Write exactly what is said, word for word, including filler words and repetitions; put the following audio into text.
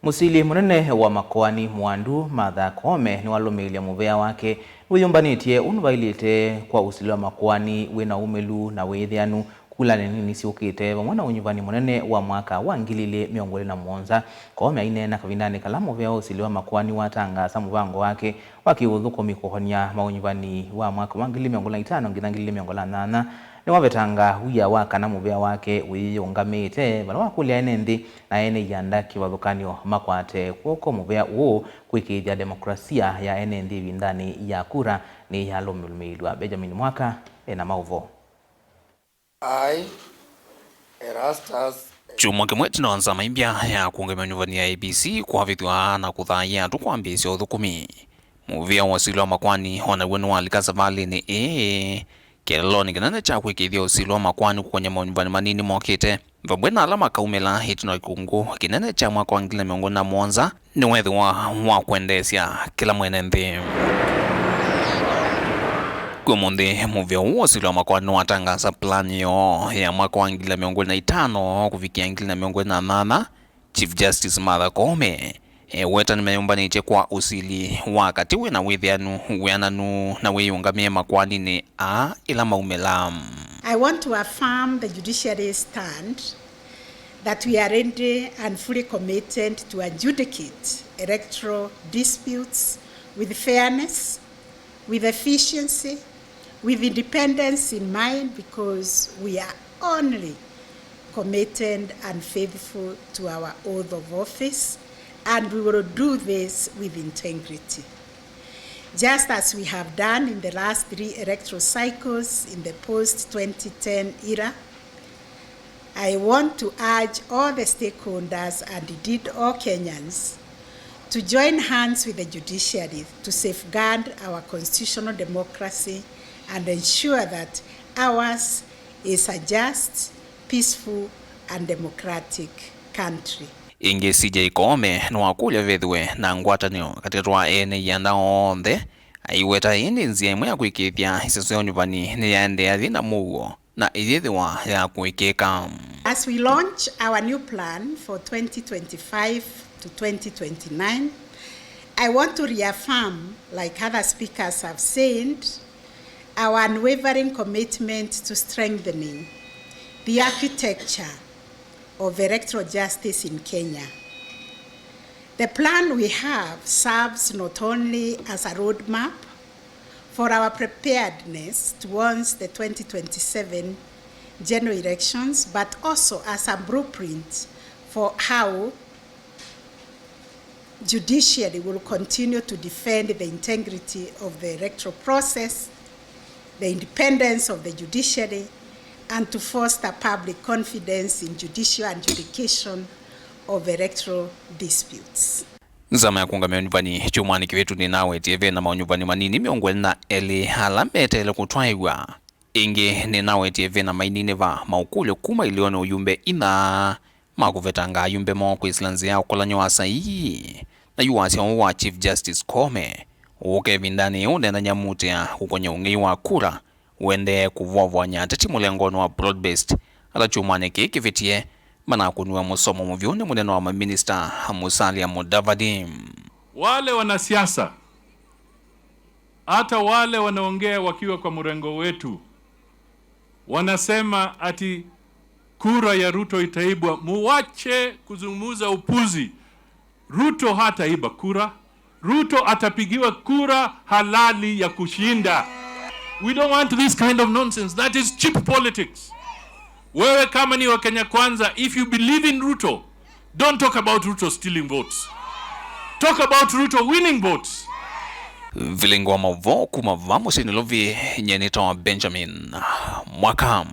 Mũsili mũnene wa makoani Mwandu Martha Koome nĩwalũmĩĩlya mũvea wake nĩwĩyũmbanĩtye ũndũ vaĩlĩte kwa ũsili wa makoani wĩ na ũmĩlu na wĩĩthĩanu kulanĩ nini syũkĩte, vamwe na ũnyuvani mũnene wa mwaka wa ngili ilĩ mĩongo ĩlĩ na mũonza. Koome aineena kavindanĩ kala mũvea wa ũsili wa makoani watangaasa mũvango wake wa kĩũthũkũmi kũkonya maũnyuvani wa mwaka wa ngili ilĩ mĩongo ĩlĩ na itano nginya ngili ilĩ mĩongo ĩlĩ na nyanya, nĩwavetanga wia wa kana mũvea wake wĩyĩũngamĩte vala wakũlya ene nthĩ na ene ianda kĩvathũkany'o makwate kw'oko mũvea ũũ kwĩkĩĩthya demokrasia ya ene nthĩ ĩvindanĩ ya kura nĩyalũmĩlũmĩĩlw'a. Benjamin Mwaka ena maũvoo. I, Erastus. Kyumwa kĩmwe ĩtina wa nzama imbya ya kũũngamya nyuvani ya A B C kwavĩthw'a na kũthaĩa andũ kwambĩĩsya ũthũkũmi, mũvĩa wa ũsili wa makwani o naw'o nĩwalika savalĩnĩ ĩĩ kĩeleelonĩ kĩnene kya kwĩkĩĩthya ũsili wa makwani kũkonya manyuvani manini mokĩte, vamwe na ala makaumĩla ĩtina wa kĩkũngũ kĩnene kya mwaka wa ngili na mĩongo ĩlĩ na mũonza nĩwethĩwa wa kwendeesya kĩla mwene nthĩ. Kwĩ ũmũnthĩ, mũvĩa ũũ wa ũsili wa makwani nĩwatangaasa plan yoo ya mwaka wa ngili na mĩongo ĩlĩ na itano kũvikĩa ngili na mĩongo ĩlĩ na nyanya, Chief Justice Martha Koome eweta nĩmeyũmbanĩtye kwa ũsili wa katĩ wĩ na wĩthĩanu, wĩananu na wĩyũngamĩe makwaninĩ aa ĩla maumĩla. I want to affirm the judiciary's stand that we are ready and fully committed to adjudicate electoral disputes with fairness, with efficiency, with independence in mind, because we are only committed and faithful to our oath of office, and we will do this with integrity. Just as we have done in the last three electoral cycles in the post twenty ten era, I want to urge all the stakeholders and indeed all Kenyans to join hands with the judiciary to safeguard our constitutional democracy and ensure that ours is a just, peaceful and democratic country. Ĩngĩ, C J Koome nĩwakũlya vethĩwe na ngwatanĩo katĩkatĩ wa ene ianda onthe, aiweta ĩĩ nĩ nzĩa ĩmwe ya kwĩkĩĩthya ĩseso ya ũnyuvani nĩyaendeea yĩ na mũuo na ĩyĩthĩwa ya kũĩkĩĩka. As we launch our new plan for twenty twenty-five to twenty twenty-nine, I want to reaffirm, like other speakers have said, our unwavering commitment to strengthening the architecture of electoral justice in Kenya. The plan we have serves not only as a roadmap for our preparedness towards the twenty twenty-seven general elections, but also as a blueprint for how judiciary will continue to defend the integrity of the electoral process, the independence of the judiciary, and to foster public confidence in judicial adjudication of electoral disputes. Nzama ya kũũngamĩa ũnyuvani kyumwanĩ kĩvĩtu nĩnawetie ve na maũnyuvani manini mĩongo ĩlĩ na elĩ ala meteele kũtwaĩw'a. Ĩngĩ, nĩnawetie ve na maininĩva maũkũlyo kuma ilĩonĩ ũyumbe inya ma kũvetanga ayumbe moo kwĩsĩla nzĩa ya ũkolany'o wa saii. Na yu wasya ũũ wa Chief Justice Koome ũũka ĩvindanĩ yĩĩ ũneenany'a muutĩa kũkonya ũng'ei wa kura ũendee kũvoavoany'a ateti mũlengonĩ wa broad-based ala kyumwanĩ kĩĩ kĩvĩtie manakũniwe mũsomo mũvyũ nĩ mũnene wa maminista Musalia Mudavadi. Wale wanasiasa, hata wale wanaongea wakiwa kwa mrengo wetu, wanasema ati kura ya Ruto itaibwa. Muwache kuzungumza upuzi. Ruto hataiba kura. Ruto atapigiwa kura halali ya kushinda. We don't want this kind of nonsense. That is cheap politics. Wewe kama ni wa Kenya Kwanza, if you believe in Ruto, don't talk about Ruto stealing votes. Talk about Ruto winning votes. Vilingi wa maũvoo kuma vaa mũsyĩ Nairobi, nyie nĩtawa Benjamin Mwaka.